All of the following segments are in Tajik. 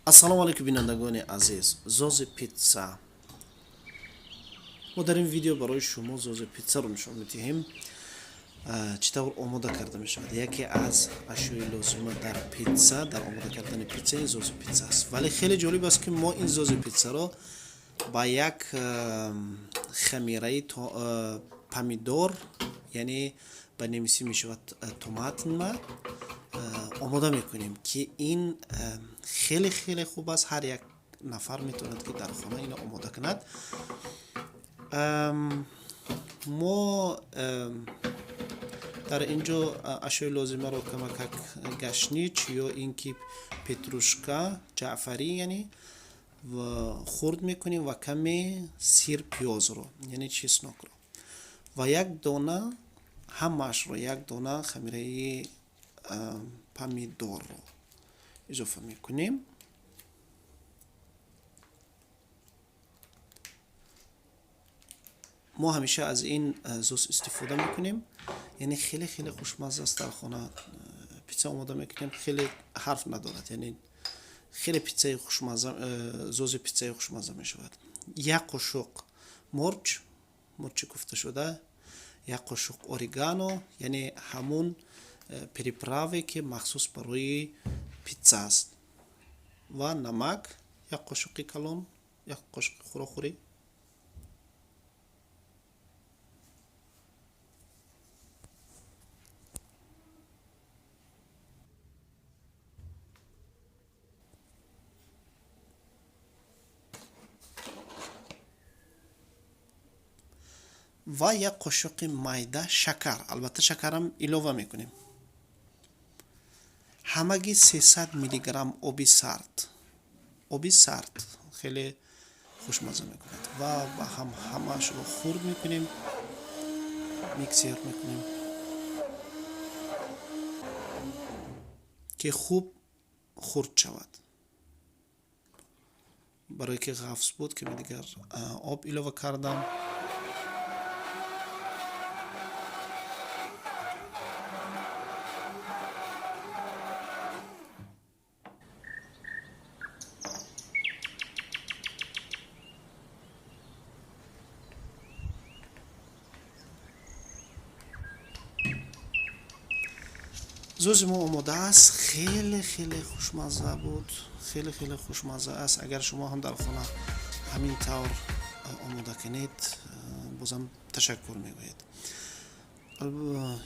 Ассалому алайкум, бинандагони азиз. Зози питса. Мо дар ин видео барои шумо зози питсаро нишон медиҳем, чӣ тавр омода карда мешавад. Яке аз ашёи лозима дар питса, дар омода кардани питса, ин зози питса аст. Вале хеле ҷолиб аст, ки мо ин зози питсаро ба як хамираи помидор, яъне ба немисӣ мешавад Tomatenmark, омода мекунем, ки ин хеле хеле хуб аст. Ҳар як нафар метавонад, ки дар хона ино омода кунад. Мо дар ин ҷо ашёи лозимаро камакак гашнич ё ин ки петрушка ҷаъфарӣ, яъне хурд мекунем, ва каме сир пиёзро, яъне чеснокро, ва як дона, ҳамаашро як дона хамираи помидорро изофа мекунем. Мо ҳамеша аз ин зос истифода мекунем, яъне хеле хеле хушмазза аст. Дар хона питса омода мекунем, хеле ҳарф надорад, яъне хеле питсаи хушмазза, зози питсаи хушмазза мешавад. Як қошуқ мурч, мурчи куфташуда, як қошуқ орегано, яъне ҳамун приправе, ки махсус барои питса аст, ва намак, як қошуқи калон, як қошуқи хӯрокхӯрӣ. Ва як қошуқи майда шакар. Албатта, шакарам илова мекунем. Ҳамагӣ 300 миллиграмм оби сард. Оби сард хеле хушмазза мекунад. Ва ба ҳам ҳамаашро хурд мекунем, миксер мекунем, ки хуб хурд шавад. Барое ки ғафз буд, каме дигар об илова кардам. Зози мо омода аст. Хеле хеле хушмазза буд, хеле хеле хушмазза аст. Агар шумо ҳам дар хона ҳамин тавр омода кунед, бозам ташаккур мегӯед.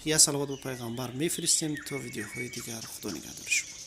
Як салавот ба пайғамбар мефиристем. То видеоҳои дигар, худо нигаҳдори шумо.